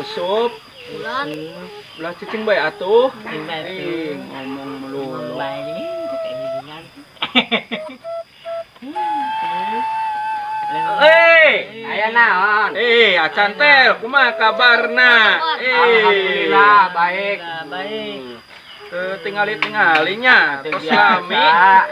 Usup. Ulan. Ulah cicing bae atuh. Cicing bae atuh. Ih, ngomong melulu. Eh, aya naon? Eh, acan tel, kumaha kabarna? Eh, Alhamdulillah baik. Baik. Tingali-tingalinya, tos lami.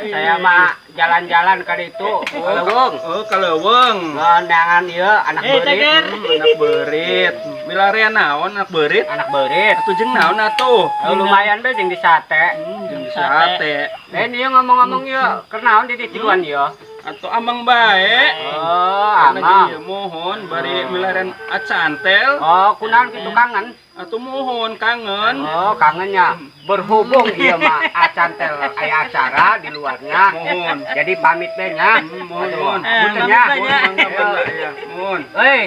Saya mah jalan-jalan ka ditu, ka leuweung. Oh, ka leuweung. Ngandangan ieu anak Eh, beurit. Ceger. Anak beurit. Milarian naon anak beurit? Anak beurit. Atuh jeung naon atuh? Oh, lumayan be jeung di sate. Jeung sate. Lain ieu ngomong-ngomong ieu, keur naon di ditiluan ieu? Atau amang bae. Oh, Karena amang. ieu mohon bari milarian acantel. Oh, kunaon kitu kangen? Atuh mohon kangen. Oh, kangennya. Berhubung ieu mah acantel aya acara di luarnya. Mohon. Jadi pamit be nya. Mohon, mohon. Punten nya. Pamit be nya. Mohon, ya, mohon. Hei,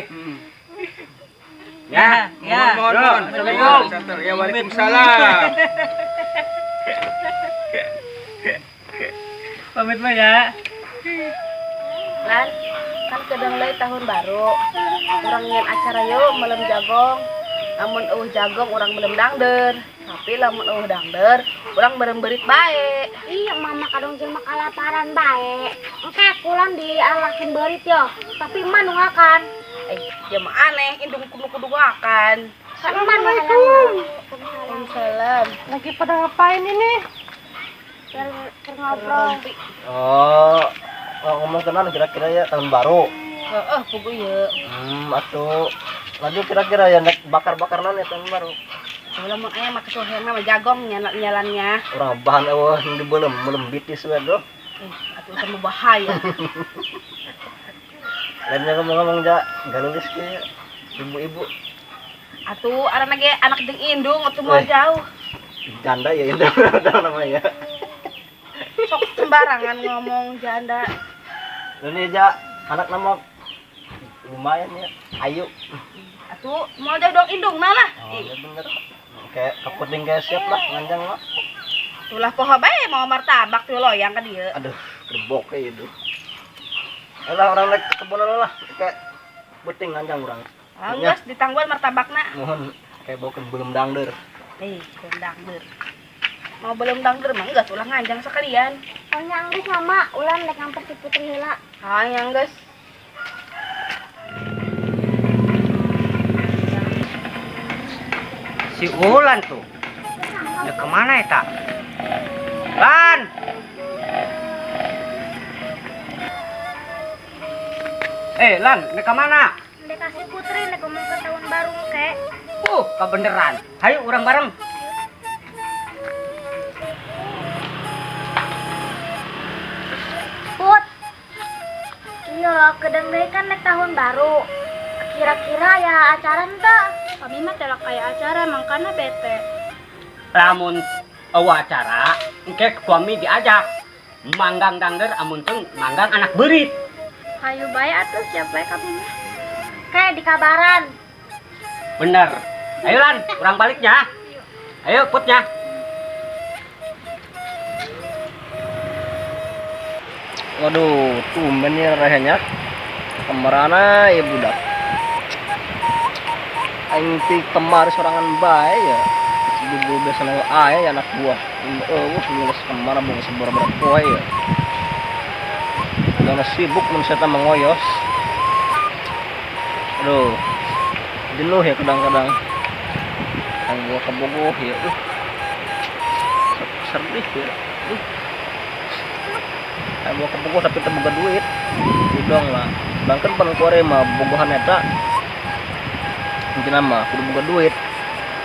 ya. Ya. Mohon, mohon, mohon. Assalamualaikum. Acantel. Ya, waalaikumsalam. Pamit mah ya. Lan, kan kedeng deui tahun baru. Urang nyen acara yuk melem jagong. Lamun eueuh jagong urang melem dangder. Tapi lamun eueuh dangder, urang berem beurit bae. Iya, mama kadang jeung kalaparan bae. Engke kulan dialakin beurit yo, tapi emak nu ngakan. Eh, dia mah aneh, indung kudu kudu ngakan. Kan emak nu hayang. Waalaikumsalam. Lagi pada ngapain ini? Keur ngobrol. Oh, ngomong kenal kira-kira ya tahun baru. Heeh, pugu ieu. Atau lagi kira-kira ya nek bakar-bakar nan ya tahun baru. Lamun aya mah kesuheuna mah jagong nyalannya. Urang bahan eueuh di belum belum bitis we bro. Atuh sama bahaya. Lainnya ngomong-ngomong ja galulis ke ibu-ibu. Atuh arana ge anak jeung indung atuh moal jauh. Janda ya itu namanya. Sok sembarangan ngomong janda. Ini ja anak nama lumayan ya, ayu. Atuh moal jauh dong indung mana? Oh, ya bener. Kayak keputing kayak siap lah nganjang lah. Tulah poho bae mau martabak tuh loyang ka dieu. Aduh, gerbok kayak itu. Alah orang naik ke kebun lah, kayak beting nganjang orang. Ah, geus ditangguan martabakna. Mohon kayak bawakan belum dangder. Eh, belum dangder. Mau belum dangder mah geus ulah nganjang sekalian. Oh, nya geus mama, ulan rek ngamper si Putri heula. Hayang geus. Si Ulan tuh. Ya kemana ya tak? Lan! Eh, Lan, nek kemana? Ndek kasih Putri nek ngomong ke tahun baru engke. Kebeneran. Hayu urang bareng. Put. Iya, kedeng deui kan nek tahun baru. Kira-kira ya acara henteu? Kami mah telak kayak acara, mangkana bete. Lamun eueuh acara, engke suami diajak. Manggang dangder amun teu manggang anak beurit. Hayu bae atuh siap bae kami mah. Kayak di kabaran. Bener. Ayo Lan, urang baliknya. Ayo putnya. Waduh, tumben ya rahanya. Kemerana ya budak. Aing ti kemar sorangan bae ya. Bubur biasa nang aya ya anak buah. Eueuh nulis kemar bung seberapa poe ya. Udah sibuk mun saya mengoyos. Aduh. Jenuh ya kadang-kadang. Ang buah kebogoh ya. Sedih ya. Ang buah kebogoh tapi teu boga duit. Udang lah. Sedangkan pan kuare mah bogohan eta mungkin mah kudu boga duit.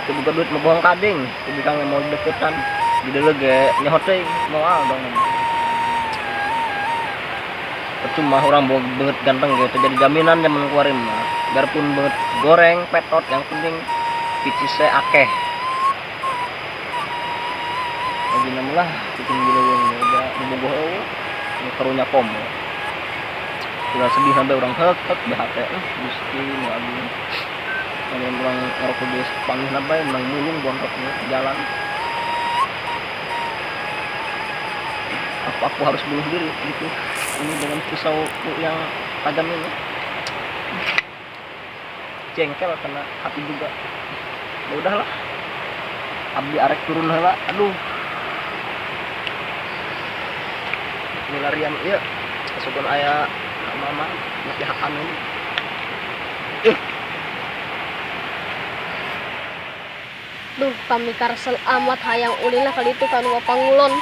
Kudu boga duit mah bohong kading. Kudu kang mau deketan. Di deuleu ge nyaho teuing moal dong. Percuma orang bawa banget ganteng gitu jadi jaminan zaman keluarin mah. Biarpun banget goreng petot yang penting picisnya akeh. Lagi lah bikin gila udah dibogoh eueuh karunya komo. Udah sedih sampai orang hek hek BHT Gusti nu agung. Lamun urang ngarokok geus panggih bae menang mulung bonroknya jalan. Apa aku harus bunuh diri gitu ini dengan pisau yang tajam ini. Jengkel kena hati juga. Ya udahlah. Abdi arek turun heula. Aduh. Milarian ieu. Asupan aya mama nepi hak amin. Duh, kami karsel amat hayang ulin lah kali itu kan pangulon.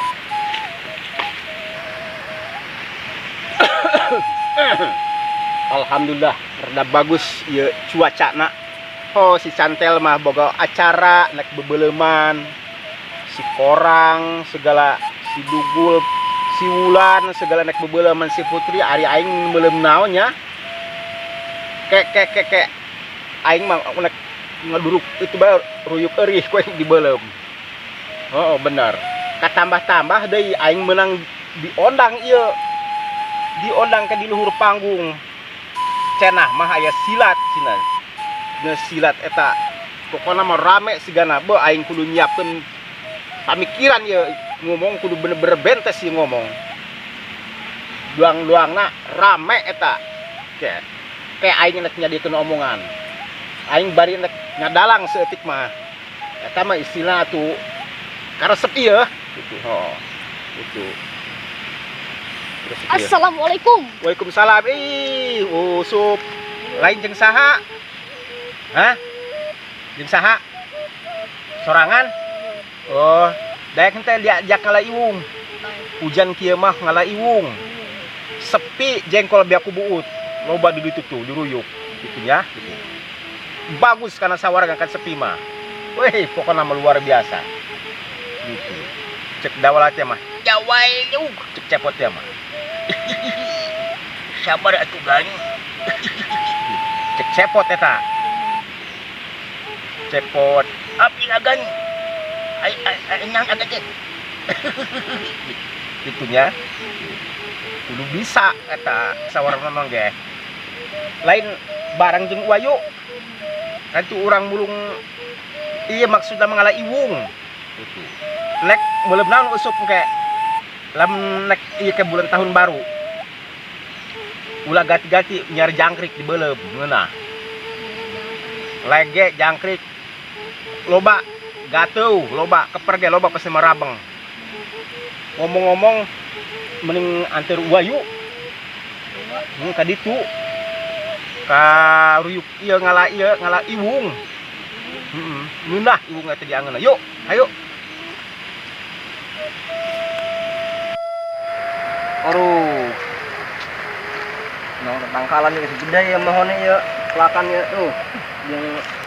Alhamdulillah rada bagus ieu cuaca na. Oh si Cantel mah boga acara nek bebeleuman. Si Korang segala si Dugul, si Wulan segala nek bebeleuman si Putri ari aing beuleum naon nya. Kek kek kek kek aing mah nek ngeduruk itu bae ruyuk eurih ku aing dibeuleum. Oh bener. Katambah-tambah deui aing meunang diondang ieu. Diondang ke di luhur panggung. Cenah mah aya silat cenah. Geus silat eta pokona mah rame sigana beuh aing kudu nyiapkeun pamikiran ieu ngomong kudu bener-bener bentes ieu ngomong. Duang-duangna rame eta. Ke ke aing nek nyadikeun omongan. Aing bari nek ngadalang seeutik mah. Eta mah istilah atuh karesep ieu gitu. Oh, gitu. Assalamualaikum. Waalaikumsalam. Ih, usup. Lain jeung saha? Hah? Jeung saha? Sorangan? Oh, daek henteu diajak ngala iwung. Hujan kieu mah ngala iwung. Sepi jengkol biak ku buut. Loba di ditu tuh diruyuk gitu nya gitu. Bagus karena sawarga kan sepi mah. Weh, pokoknya mah luar biasa. Gitu. Cek dawalatnya mah. Jawai yuk, cek cepotnya mah. Sabar atuh gan. Cek cepot eta. Cepot api agan. Ai ai nang agak cek. Itunya. Kudu bisa eta sawarna mah ge. Lain barang jeung wayu. Kan tu urang mulung iya maksudna mangala iwung. Gitu. Nek meuleum naon usup engke. Lamun nek ieu ke bulan tahun baru. Ulah gati-gati nyari jangkrik di beuleum ngeunah. Lege jangkrik loba gateuh loba keper ge loba pasti marabeng. Ngomong-ngomong mending anteur wayu. Mun ka ditu ka ruyuk ieu ngala iwung. Heeh, ngeunah iwung eta diangeunna. Yuk, ayo. Aduh. Nah, tangkalan ini segede ya mohonnya ya, pelakan ya tuh. Yang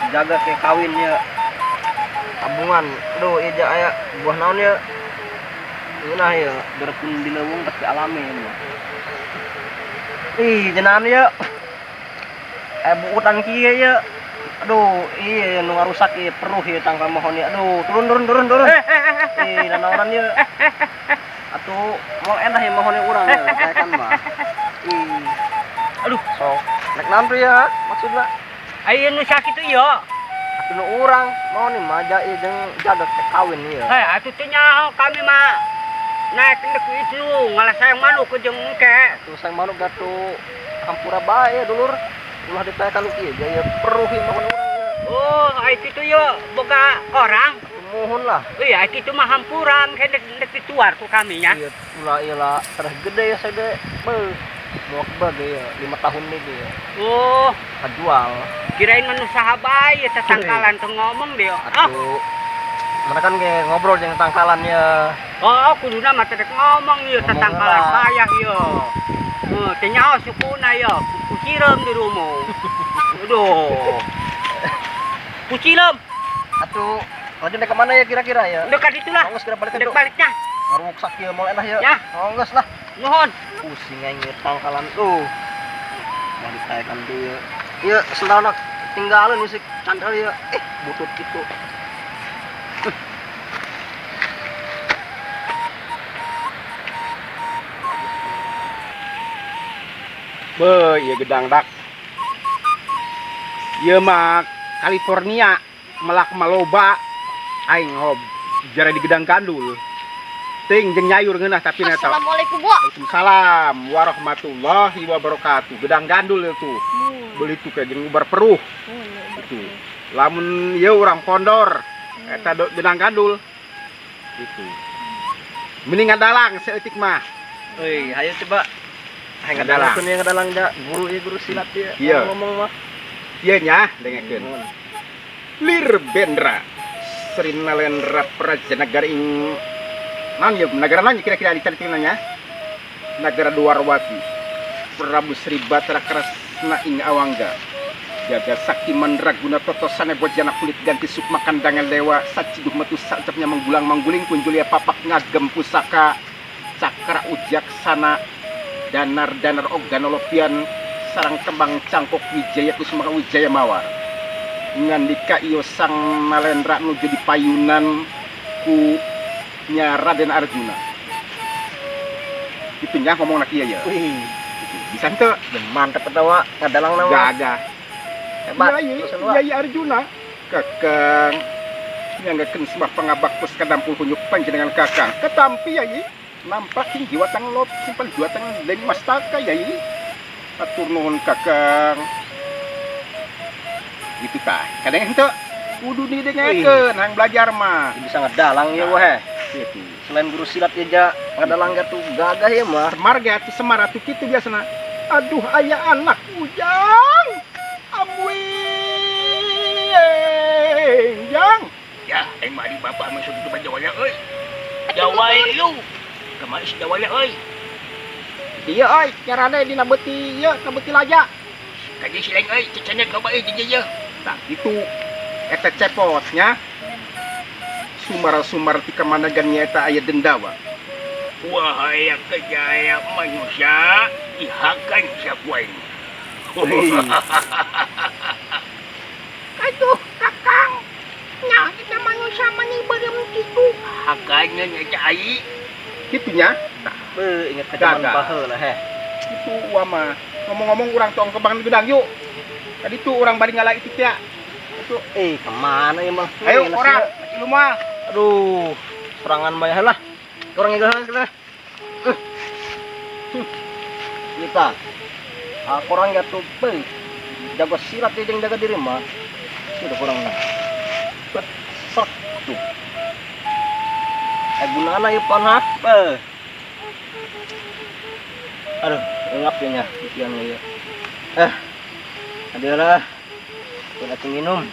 jaga kayak kawin ya. Tabungan. Aduh, iya aya buah naon ya. Ngeunah ya, berpun di leuweung tapi alami ya. Ih, jenaan ya. Buutan kieu ya. Aduh, iya nu ngarusak ieu peruh ieu tangkal mohon ya. Aduh, turun turun turun turun. Ih, nanaonan ya. Atuh moal endah ya mohon urang ya, saya kan mah. Ih. Aduh, sok. Nek naon tuh ya maksudna? Aya nu sakitu ieu. Atuh nu urang mohon mah ja ieu jeung jaga kawin ieu. Heh, atuh teu nyaho kami mah. Naik ndek itu ngalah sayang manuk jeung engke. Atuh sayang manuk gatuh hampura bae dulur. Ulah ditaekan kieu ja ieu peruh ieu mohon urang ieu. Oh, ai kitu ieu boga korang. Mohon lah. Iya, kitu mah hampuran ke ndek dituar ku kami nya. Iya, ulah ieu lah tereh gede ya sede. Beuh. Mau kebage ya 5 tahun deui ya. Oh, kajual. Kirain mah nu saha bae eta tangkalan teu ngomong deui. Atuh. Mana kan ge ngobrol jeung tangkalan ya. Oh, kuduna mah teh ngomong ieu teh tangkalan payah ieu. Heuh, teh nyaho sukuna ieu, kucireum di rumah. Aduh. Kucireum. Atuh, lanjut ke mana ya kira-kira ya? Dekat itulah. Ngeus kira balik Dek baliknya. Ngaruksak ieu moal enak ya. Ya. Ngeus lah. Nuhun. Pusing aing tangkalan tuh. Mau ditaekan tuh ya. Ieu sendalna tinggalin musik candel ya. Butut kitu. Beuh, ieu gedang dak. Ieu mah California melak maloba aing hob jare di gedang gandul. Ting jeung nyayur ngeunah tapi neta. Assalamualaikum wa. Waalaikumsalam warahmatullahi wabarakatuh. Gedang gandul itu. Beli tuh kayak jeung ubar peruh. Gitu. Lamun ieu urang pondor, eta benang gandul. Gitu. Mending ngadalang saeutik mah. Euy, hayu coba. Hayang Ngadalang. ngadalang yang ngadalang ja guru ieu, guru silat ieu. Iya. Ngomong mah. Ieu nya dengekeun. Lir Bendra Sri Nalendra Praja Nagara ing naon ieu, nagara naon kira-kira dicaritina nya? Nagara Dwarwati. Prabu Sri Batara Kresna ing Awangga. Jaga sakti mandraguna toto sane bojana kulit ganti sukma kandangan dewa saciduh metu sacapnya menggulang mangguling kunjulia papak ngagem pusaka cakra ujak sana danar danar oganolopian sarang kembang cangkok wijaya kusuma wijaya mawar ngandika iyo sang Nalendra nuju di payunan ku nya Raden Arjuna. Itu nya ngomong nak iya ya. Wih, bisa henteu? Mantep eta wa ngadalang nama. Gagah. Hebat. Yai, Terus wa. Yai Arjuna kakang nyanggakeun sembah pangabaktos kadampul kunyuk panjenengan kakang ketampi yai nampak ing jiwatang lot simpan jiwatang dening mastaka yai atur nuhun kakang. Gitu tah kadang henteu kudu didengekeun hang belajar mah. Bisa ngadalang ya wah. Gitu. Selain guru silat ya ja ngadalang ga tuh gagah ya mah. Semar ge atuh, Semar atuh kitu biasana. Aduh, aya anak ujang amwing jang. Ya, aing mah di bapak masuk ke Jawanya euy. Jawai lu. Kemana si Jawanya euy? Iya euy, carane dina beuti ieu, na beuti laja. Kaji si lain euy, cecenya loba euy di dieu. Tah itu eta cepotnya. Sumar-sumar ti kamanagan eta aya dendawa. Wahai kejaya manusia, dihakan siapa ini? Aduh, kakang. Nah, kita manusia mani beureum kitu. Hakannya nya ai. Kitu nya. Tah, Be, ingat ke zaman Gagah. baheula heh. Itu uwa mah. Ngomong-ngomong urang tong kebang gedang yuk. Tadi tuh urang bari ngala itu teh. Itu eh kemana ya mah? Ayo Eh, orang, lu mah. Aduh, serangan bayar lah. Kurang itu lah. Kita, kurang gak tuh, be. Jago silat dia jaga diri mah. Sudah kurang lah. Bet, sok tuh. Eh gunana ya pon ha? Be. Aduh, ngap ya nya, pikiran ya. Eh, adalah. Kita minum.